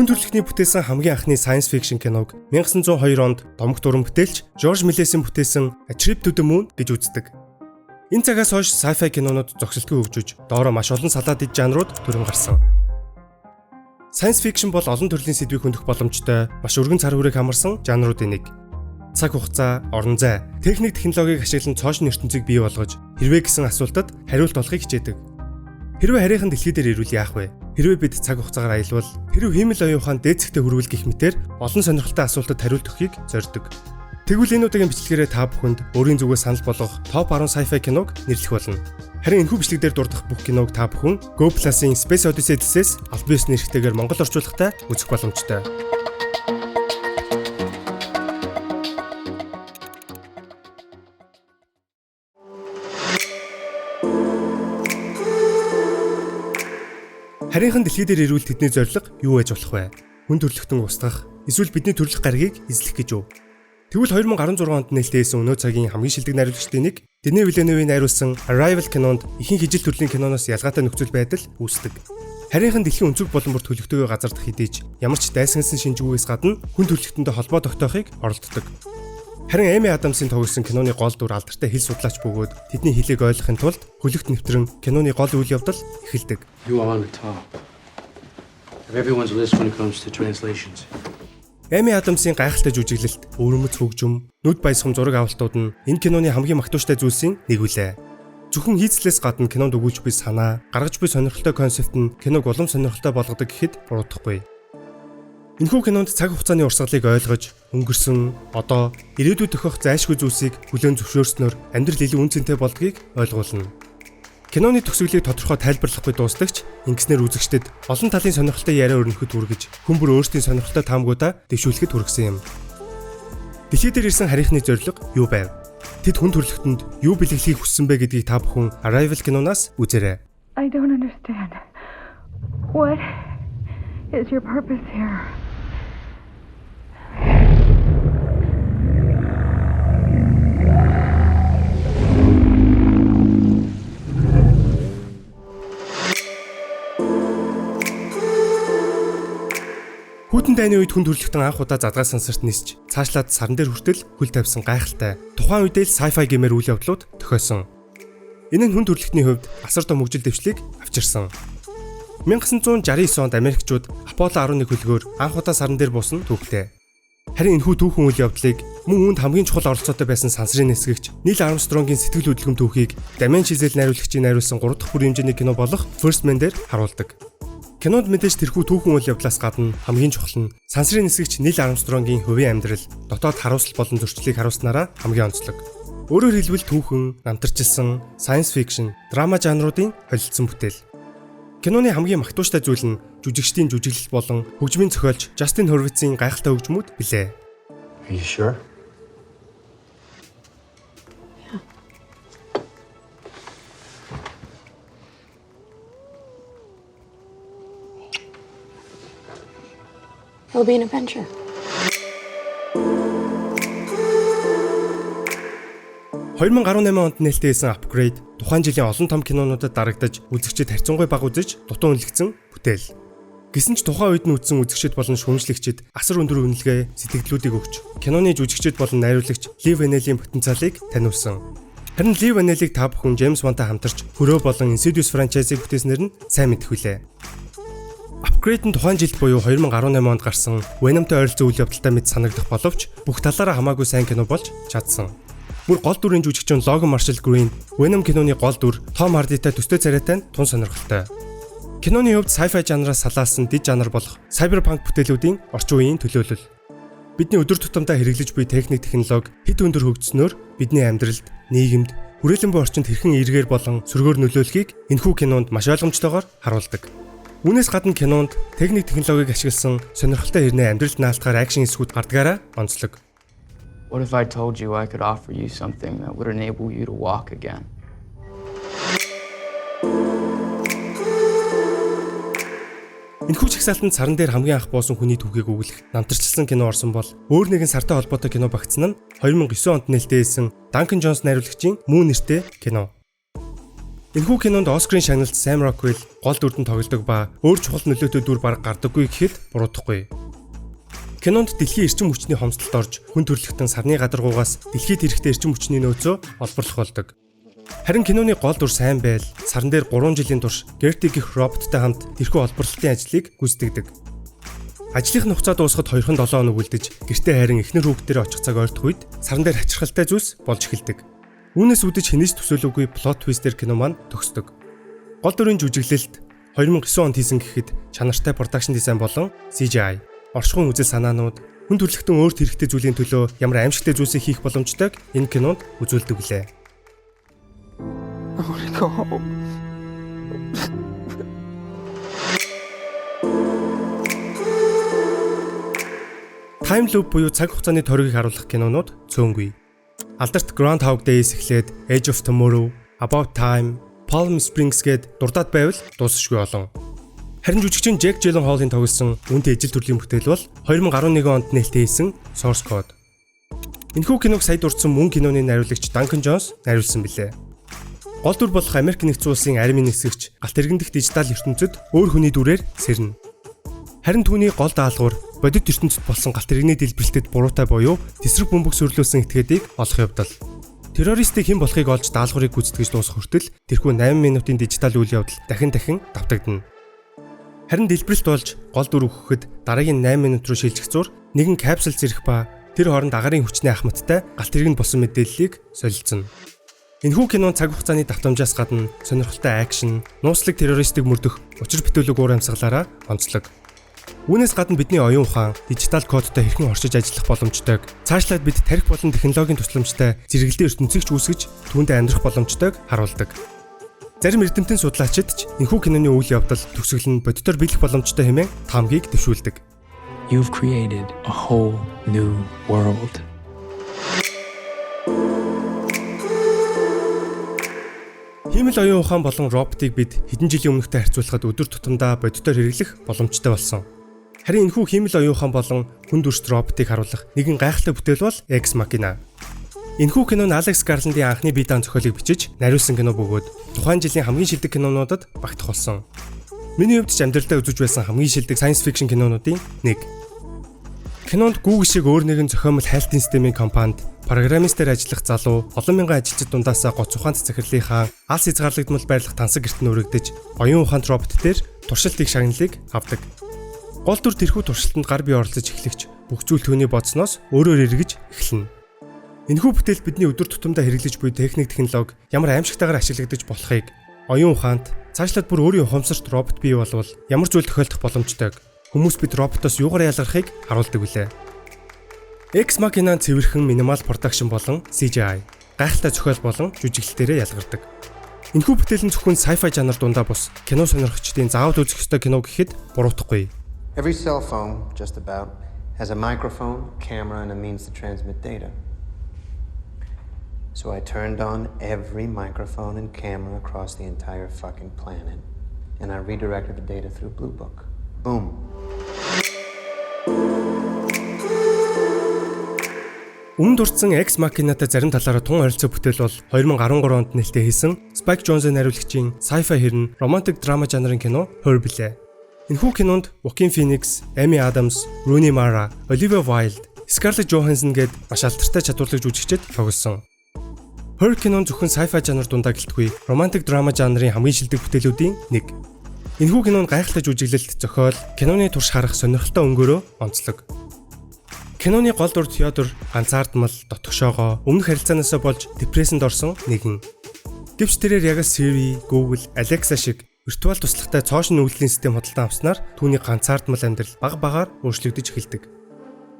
Хүн төрөлхтний бүтээсэн хамгийн анхны science fiction киног 1902 онд домогт уран бүтээлч Жорж Мелесийн бүтээсэн A Trip to the Moon гэж үздэг. Энэ цагаас хойш sci-fi кинонууд зогсолтгүй хөгжиж, доороо маш олон салаа дэд жанрууд төрөн гарсан. Science fiction бол олон төрлийн сэдвийг хөндөх боломжтой маш өргөн цар хүрээг хамарсан жанруудын нэг. Цаг хугацаа, орон зай, техник технологиг ашиглан цоошин ертөнцийг бий болгож, хэрвээ гэсэн асуултад хариулт олохыг хичээдэг. Хэрвээ харийнхан дэлхий дээр ирвэл яах вэ? Хэрвээ бид цаг хугацаагаар аялвал, хэрв хиймэл оюун ухаан дээд зэгтээ хүрвэл гэх мэтээр олон сонирхолтой асуултад хариулт өгөхийг зорддог. Тэгвэл энэ удаагийн бичлэгээрээ та бүхэнд өөрийн зүгээс санал болгох топ 10 sci-fi киног нэрлэх болно. Харин энэхүү бичлэг дээр дурдах бүх киног та бүхэн Go Plus-ын Space Odyssey дэлсээс албан ёсны эрхтэйгээр монгол орчуулгатай үзэх боломжтой. Харийнхан дэлхий дээр ирвэл тэдний зорилго юу байж болох вэ? Хүн төрөлхтөн устгах, эсвэл бидний төрлөх гаригийг эзлэх гэж үү? Тэгвэл 2016 онд нээлттэй хийсэн өнөө цагийн хамгийн шилдэг найруулагчдын нэг Дэни Виленевийн найруулсан Arrival кинонд ихэнх ижил төрлийн киноноос ялгаатай нөхцөл байдал үүсдэг. Харийнхан дэлхийн өнцөг болон бүр төлөвтэйгээ газардах хэдий ч ямар ч дайсагнасан шинжүүгээс гадна хүн төрөлхтөндөө холбоо тогтоохыг оролддог. Харин Эми Адамсын тоглосон киноны гол дүр алдартай хэл судлаач бөгөөд тэдний хэлийг ойлгохын тулд хөлөгт нэвтрэн киноны гол үйл явдал эхэлдэг. You are on the top of everyone's list when it comes to translations. Эми Адамсын гайхалтай жүжиглэлт, өвөрмөц хөгжим, нүд баясгам зураг авалтууд нь энэ киноны хамгийн магтууштай зүйлсийн нэг үлээ. Зөвхөн хийцлээс гадна кинонд өгүүлж буй санаа, гаргаж буй сонирхолтой концепт нь киног улам сонирхолтой болгодог гэхэд буруудахгүй. Энэхүү кинонд цаг хугацааны урсгалыг ойлгож, өнгөрсөн, одоо, ирээдүйд тохиох зайлшгүй зүйлсийг хүлээн зөвшөөрснөөр амьдрал илүү үн цэнтэй болдгийг ойлгуулна. Киноны төгсгөлийг тодорхой тайлбарлахгүй дуустагч ингэснээр үзэгчдэд олон талын сонирхолтой яриа өрнөхөд хүргэж, хүн бүр өөрсдийн сонирхолтой таамгуудаа дэвшүүлэхэд хүргэсэн юм. Дэлхий дээр ирсэн харийнхны зорилго юу байв? Тэд хүн төрөлхтөнд юу бэлэглэхийг хүссэн бэ гэдгийг та бүхэн Arrival киноноос үзээрэй. I don't understand. What is your purpose here? Хүйтэн дайны үед хүн төрөлхтөн анх удаа задгай сансарт нисч, цаашлаад саран дээр хүртэл хөл тавьсан гайхалтай. Тухайн үедээ л sci-fi гэмээр үйл явдлууд тохиосон. Энэ нь хүн төрөлхтний хувьд асар том хөгжил дэвшлийг авчирсан. 1969 онд Америкчууд Апполо 11 хөлгөөр анх удаа саран дээр буусан түүхтэй. Харин энэхүү түүхэн үйл явдлыг мөн үүнд хамгийн чухал оролцоотой байсан сансрын нисгэгч Нил Армстронгийн сэтгэл хөдлөм түүхийг Дамиан Чизел найруулагчийн найруулсан 3 дахь бүр хэмжээний кино болох First Man дээр харуулдаг. Кинонд мэдээж тэрхүү түүхэн үйл явдлаас гадна хамгийн чухал нь сансрын нисгэгч Нил Армстронгийн хувийн амьдрал, дотоод харуулсал болон зөрчлийг харуулснараа хамгийн онцлог. Өөрөөр хэлбэл түүхэн, намтарчилсан, science fiction, драма жанруудын холилдсон бүтээл. Киноны хамгийн магтууштай зүйл нь жүжигчдийн жүжиглэлт болон хөгжмийн зохиолч Justin Hurwitz-ийн гайхалтай хөгжмүүд билээ. Are you sure? It'll be an adventure. 2018 онд нээлттэй хийсэн Upgrade тухайн жилийн олон том кинонуудад дарагдаж үзэгчид харьцангуй бага үзэж дутуу үнэлэгдсэн бүтээл. Гэсэн ч тухайн үед нь үзсэн үзэгчид болон шүүмжлэгчид асар өндөр үнэлгээ сэтгэгдлүүдийг өгч киноны жүжигчид болон найруулагч Ли Ванелийн потенциалыг таниулсан. Харин Ли Ванелийг та бүхэн Джеймс Вантай хамтарч Хөрөө болон Insidious franchise-ыг бүтээснээр нь сайн мэдэх билээ. Upgrade нь тухайн жилд буюу 2018 онд гарсан Venom-тай ойролцоо үйл явдалтай мэт санагдах боловч бүх талаараа хамаагүй сайн кино болж чадсан. Бүр гол дүрийн жүжигчин Logan Marshall Green, Venom киноны гол дүр Том Hardy-тай төстэй царайтай нь тун сонирхолтой. Киноны хувьд sci-fi жанраас салаалсан дэд жанр болох cyberpunk бүтээлүүдийн орчин үеийн төлөөлөл. Бидний өдөр тутамдаа хэрэглэж буй техник технологи хэд өндөр хөгжснөөр бидний амьдралд, нийгэмд, хүрээлэн буй орчинд хэрхэн эргээр болон сөргөөр нөлөөлөхийг энэхүү кинонд маш ойлгомжтойгоор харуулдаг. Үүнээс гадна кинонд техник технологиг ашигласан сонирхолтой хэрнээ амьдралд наалтахаар action хэсгүүд гардгаараа онцлог. What if I told you I could offer you something that would enable you to walk again? Энэхүү жагсаалтанд саран дээр хамгийн анх буусан хүний түүхийг өгүүлэх намтарчилсан кино орсон бол өөр нэгэн сартай холбоотой кино багтсан нь 2009 онд нээлттэй хийсэн Duncan Jones найруулагчийн Moon нэртэй кино. Энэхүү кинонд Оскарын шагналт Sam Rockwell гол дүрдэн тоглодог ба өөр чухал нөлөөтэй дүр бараг гардаггүй гэхэд буруудахгүй. Кинонд дэлхийн эрчим хүчний хомсдолд орж хүн төрөлхтөн сарны гадаргуугаас дэлхийд хэрэгтэй эрчим хүчний нөөцөө олборлох болдог. Харин киноны гол дүр сайн байл саран дээр 3 жилийн турш Gertie гэх роботтой хамт тэрхүү олборлолтын ажлыг гүйцэтгэдэг. Ажлынх нь хугацаа дуусахад 2-7 хоног үлдэж гэртээ харин эхнэр хүүхдэрээ очих цаг ойртох үед саран дээр хачирхалтай зүйлс болж эхэлдэг. Үүнээс үүдэж хэнийч төсөөлөөгүй plot twist-ээр кино маань төгсдөг. Гол дүрийн жүжиглэлт 2009 онд хийсэн гэхэд чанартай production design болон CGI, оршихуйн үзэл санаанууд, хүн төрөлхтөн өөрт хэрэгтэй зүйлийн төлөө ямар аимшигтай зүйлсийг хийх боломжтойг энэ кинонд үзүүлдэг билээ. I want to go home. Time loop буюу цаг хугацааны тойргийг харуулах кинонууд цөөнгүй. Алдарт Groundhog Day-с эхлээд Edge of Tomorrow, About Time, Palm Springs гээд дурдаад байвал дуусшгүй олон. Харин жүжигчин Джек Джилленхолын тоглосон үүнтэй ижил төрлийн бүтээл бол 2011 онд нээлттэй хийсэн Source Code. Энэхүү киног сая дурдсан мөн киноны найруулагч Duncan Jones найруулсан билээ. Гол дүр болох Америк нэгдсэн улсын армийн нисгэгч галт тэрэгэн дэх дижитал ертөнцөд өөр хүний дүрээр сэрнэ. Харин түүний гол даалгавар бодит ертөнцөд болсон галт тэрэгний дэлбэрэлтэд буруутай буюу тэсрэг бөмбөг сөрлөөсөн этгээдийг олох явдал. Террористыг хэн болохыг олж даалгаврыг гүйцэтгэж дуусах хүртэл тэрхүү 8 минутын дижитал үйл явдал дахин дахин давтагдана. Харин дэлбэрэлт болж гол дүр үхэхэд дараагийн 8 минут руу шилжих зуур нэгэн капсул зэрэх ба тэр хооронд агарын хүчний ахмадтай галт тэргэнд болсон мэдээллийг солилцоно. Энэхүү кино цаг хугацааны давтамжаас гадна сонирхолтой action, нууцлаг террористыг мөрдөх учир битүүлэг уур амьсгалаараа онцлог. Үүнээс гадна бидний оюун ухаан дижитал кодтой хэрхэн орчиж ажиллах боломжтойг, цаашлаад бид тархи болон технологийн тусламжтай зэрэглэлийн ертөнцийг ч үүсгэж түүндээ амьдрах боломжтойг харуулдаг. Зарим эрдэмтэн судлаачид ч энэхүү киноны үйл явдал төгсгөл нь бодитоор биелэх боломжтой хэмээн таамгийг дэвшүүлдэг. You've created a whole new world. Хиймэл оюун ухаан болон роботыг бид хэдэн жилийн өмнөхтэй харьцуулахад өдөр тутамдаа бодитоор хэрэглэх боломжтой болсон. Харин энэхүү хиймэл оюун ухаан болон хүн дүрст роботыг харуулах нэгэн гайхалтай бүтээл бол Ex Machina. Энэхүү кино нь Алекс Гарландын анхны бие даан зохиолыг бичиж найруулсан кино бөгөөд тухайн жилийн хамгийн шилдэг кинонуудад багтах болсон. Миний хувьд ч амьдралдаа үзэж байсан хамгийн шилдэг science fiction кинонуудын нэг. Кинонд Google шиг өөр нэгэн зохиомл хайлтын системийн компанид программистээр ажиллах залуу олон мянган ажилчид дундаасаа гоц ухаант захирлынхаа алс хязгаарлагдмал байрлах тансаг гэрт нөрөгдөж оюун ухаант робот дээр туршилт их шагналыг авдаг. Гол дүр тэрхүү туршилтанд гар бие оролцож эхлэгч бүх зүйл түүний бодсоноос өөрөөр эргэж эхэлнэ. Энэхүү бүтээл бидний өдөр тутамдаа хэрэглэж буй техник технологи ямар аимшигтайгаар ашиглагдаж болохыг, оюун ухаант цаашлаад бүр өөрийн ухамсарт робот бий болвол ямар зүйл тохиолдох боломжтойг, хүмүүс бид роботоос юугаар ялгархыг харуулдаг билээ. Ex Machina цэвэрхэн minimal production болон CGI, гайхалтай зохиол болон жүжиглэлтээрээ ялгардаг. Энэхүү бүтээл нь зөвхөн sci-fi жанр дундаа бус кино сонирхогчдын заавал үзэх ёстой кино гэхэд буруутахгүй. Every cell phone, just about, has a microphone, camera, and a means to transmit data. So I turned on every microphone and camera across the entire fucking planet, and I redirected the data through Blue Book. Boom. Өмнө дурдсан Ex Machina-тай зарим талаараа тун ойролцоо бүтээл бол 2013 онд нээлттэй хийсэн Spike Jonze найруулагчийн sci-fi хэрнээ romantic drama жанрын кино Her билээ. Энэхүү кинонд Joaquin Phoenix, Amy Adams, Rooney Mara, Olivia Wilde, Scarlett Johansson гээд маш алдартай чадварлаг жүжигчид тоглосон. Her кино зөвхөн sci-fi жанр дундаа гэлтгүй romantic drama жанрын хамгийн шилдэг бүтээлүүдийн нэг. Энэхүү кинонд гайхалтай жүжиглэлт, зохиол, киноны турш харах сонирхолтой өнгөөрөө онцлог. Киноны гол дүр Теодор ганцаардмал, дотгошоогоо өмнөх харилцаанаасаа болж депрессэнд орсон нэгэн. Гэвч тэрээр яг Siri, Google, Alexa шиг виртуал туслахтай цоошин нүглийн систем худалдан авснаар түүний ганцаардмал амьдрал бага багаар өөрчлөгдөж эхэлдэг.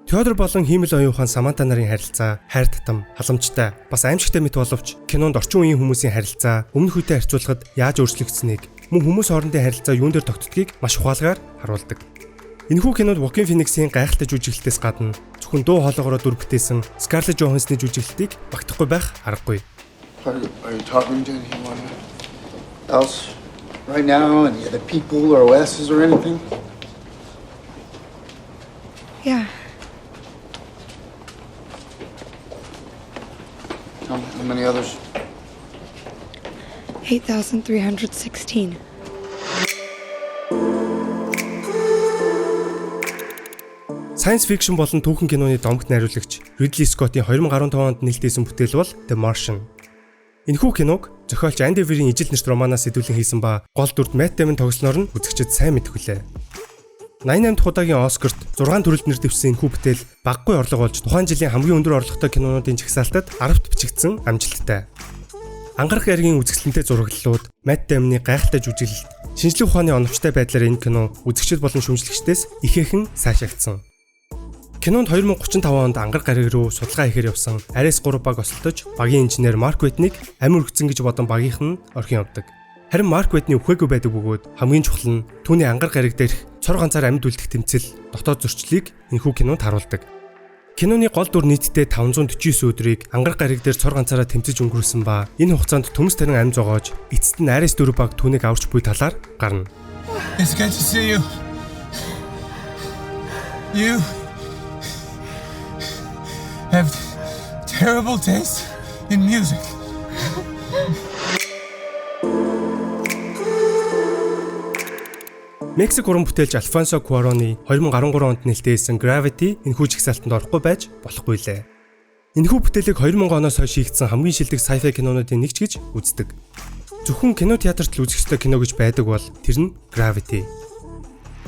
Теодор болон хиймэл оюун ухаан Саманта нарын харилцаа хайр татам, халамжтай, бас аимшигтай мэт боловч кинонд орчин үеийн хүмүүсийн харилцаа өмнөх үетэй харьцуулахад яаж өөрчлөгдсөнийг, мөн хүмүүс хоорондын харилцаа юун дээр тогтдгийг маш ухаалгаар харуулдаг. Энэхүү кинонд Joaquin Phoenix-ийн гайхалтай жүжиглэлтээс гадна зөвхөн дуу хоолойгоороо дүр бүтээсэн Scarlett Johansson-ы жүжиглэлтийг багтахгүй байх аргагүй. Are you talking to anyone else right now? Any other people or OSs or anything? Yeah. How many others? 8,316. Science fiction болон түүхэн киноны домогт найруулагч Ridley Scott-ийн 2015 онд нээлтээсэн бүтээл бол The Martian. Энэхүү киног зохиолч Andy Weir-ийн ижил нэрт романаас сэдвүүлэн хийсэн ба гол дүрд Matt Damon тоглосноор нь үзэгчид сайн мэдэх хүлээ. 88 дахь удаагийн Оскарт 6 төрөлд нэр дэвшсэн энэхүү бүтээл багагүй орлого олж тухайн жилийн хамгийн өндөр орлоготой кинонуудын жагсаалтад 10-т бичигдсэн амжилттай. Ангарах яргийн үзэсгэлэнтэй зураглалууд, Matt Damon-ы гайхалтай жүжиглэлт, шинжлэх ухааны оновчтой байдлаар энэ кино үзэгчид болон шүүмжлэгчдээс ихээхэн сайшаагдсан. Кинонд 2035 онд ангараг гариг руу судалгаа хийхээр явсан Ares 3 баг осолдож багийн инженер Марк Вэтнийг амь өргөцсөн гэж бодон багийнх нь орхин явдаг. Харин Марк Вэтний үхээгүй байдаг бөгөөд хамгийн чухал нь түүний ангараг гариг дээрх цор ганцаар амьд үлдэх тэмцэл, дотоод зөрчлийг энэхүү кинонд харуулдаг. Киноны гол дүр нийтдээ 549 өдрийг ангараг гариг дээр цор ганцаараа тэмцэж өнгөрөөсөн ба энэ хугацаанд төмс тарин амь зогоож эцэст нь Ares 4 баг түүнийг аварч буй талаар гарна. It's good to see you. You have terrible taste in music. Мексик уран бүтээлч Альфонсо Куароны 2013 онд нээлтээсэн Gravity энэхүү жагсаалтанд орохгүй байж болохгүй лээ. Энэхүү бүтээлийг 2000 оноос хойш хийгдсэн хамгийн шилдэг sci-fi кинонуудын нэг ч гэж үздэг. Зөвхөн кино театрт л үзэх ёстой кино гэж байдаг бол тэр нь Gravity.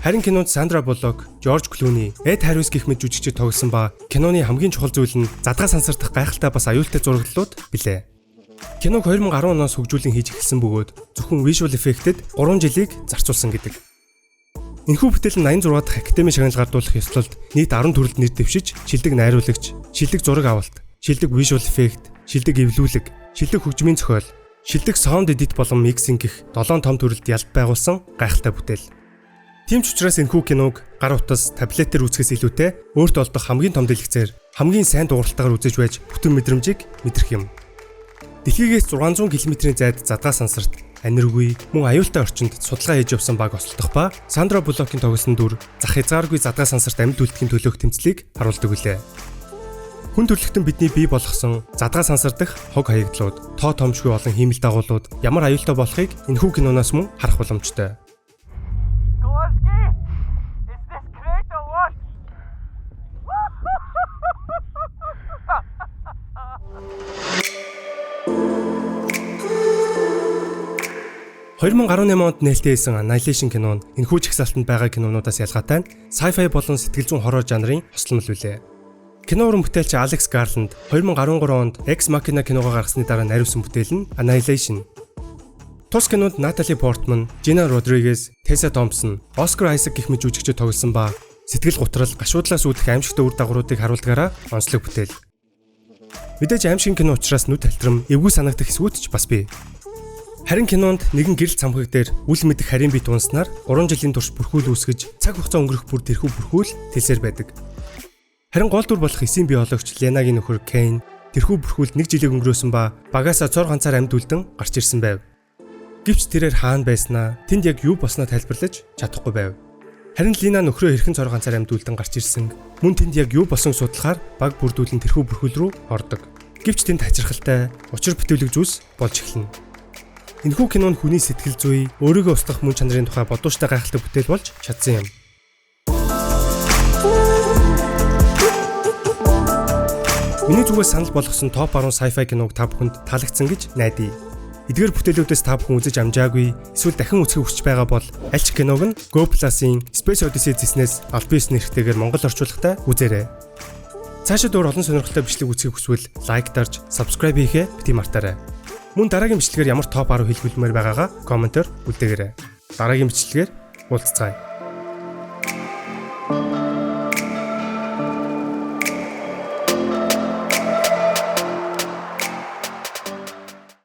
Харин кинонд Сандра Буллок, Жорж Клуни, Эд Харрис гэх мэт жүжигчид тоглосон ба киноны хамгийн чухал зүйл нь задгай сансардах гайхалтай бас аюултай зураглалууд билээ. Киног 2010 оноос хөгжүүлэн хийж эхэлсэн бөгөөд зөвхөн visual effect-д 3 жилийг зарцуулсан гэдэг. Энэхүү бүтээл нь 86 дахь Академи шагнал гардуулах ёслолд нийт 10 төрөлд нэр дэвшиж, шилдэг найруулагч, шилдэг зураг авалт, шилдэг visual effect, шилдэг эвлүүлэг, шилдэг хөгжмийн зохиол, шилдэг sound edit болон mixing гэх 7 том төрөлд ялт байгуулсан гайхалтай бүтээл. Тийм ч учраас энэхүү киног гар утас, таблетээр үзэхээс илүүтэй өөрт олдох хамгийн том дэлгэцээр хамгийн сайн дууралтайгаар үзэж байж бүтэн мэдрэмжийг мэдрэх юм. Дэлхийгээс 600 км-ийн зайд задгай сансарт аниргүй мөн аюултай орчинд судалгаа хийж явсан баг осолдох ба Сандра Буллокийн тоглосон дүр зах хязгааргүй задгай сансарт амьд үлдэхин төлөөх тэмцлийг харуулдаг билээ. Хүн төрөлхтөн бидний бий болгосон задгай сансар дах хог хаягдлууд, тоо томшгүй олон хиймэл дагуулууд ямар аюултай болохыг энэхүү киноноос мөн харах боломжтой. Kowalski! Is this great or what? 2018 онд нээлтээсэн Annihilation кино нь энэхүү жагсаалтанд байгаа кинонуудаас ялгаатай нь sci-fi болон сэтгэл зүйн хоррор жанрын хослол билээ. Кино уран бүтээлч Алекс Гарланд 2013 онд Ex Machina киногоо гаргасны дараа найруулсан бүтээл нь Annihilation. Тус кинонд Натали Портман, Жина Родригес, Тесса Томпсон, Оскар Айзек гэх мэт жүжигчид тоглосон ба сэтгэл гутрал, гашуудлаас үүдэх аимшигтай үр дагавруудыг харуулдгаараа онцлог бүтээл. Мэдээж аимшигын кино учраас нүд алтрам, эвгүй санагдах хэсгүүд ч бас бий. Харин кинонд нэгэн гэрэл цамхаг дээр үл мэдэх харийн бит унснаар 3 жилийн турш бүрхүүл үүсгэж цаг хугацаа өнгөрөх бүр тэрхүү бүрхүүл тэлсээр байдаг. Харин гол дүр болох эсийн биологч Ленагийн нөхөр Кейн тэрхүү бүрхүүлд нэг жилийг өнгөрөөсөн ба багаасаа цор ганцаар амьд үлдэн гарч ирсэн байв. Гэвч тэрээр хаана байснаа, тэнд яг юу болсноо тайлбарлаж чадахгүй байв. Харин Лина нөхрөө хэрхэн цор ганцаар амьд үлдэн гарч ирсэн, мөн тэнд яг юу болсон судлахаар баг бүрдүүлэн тэрхүү бүрхүүл рүү ордог. Гэвч тэнд хачирхалтай, учир битүүлэг зүйлс болж эхэлнэ. Энэхүү кино нь хүний сэтгэл зүй, өөрийгөө устгах мөн чанарын тухай бодууштай гайхалтай бүтээл болж чадсан юм. Миний зүгээс санал болгосон топ 10 sci-fi киног та бүхэнд таалагдсан гэж найдая. Эдгээр бүтээлүүдээс та бүхэн үзэж амжаагүй эсвэл дахин үзэхийг хүсэж байгаа бол аль ч киног нь Go Plus-ын Space Odyssey цэснээс аль биесны эрхтэйгээр монгол орчуулгатай үзээрэй. Цаашид өөр олон сонирхолтой бичлэг үзэхийг хүсвэл like дарж, subscribe хийхээ бити мартаарай. Мөн дараагийн бичлэгээр ямар топ 10 хэлбэлмээр байгаагаа комментоор үлдээгээрэй. Дараагийн бичлэгээр уулзцгаая.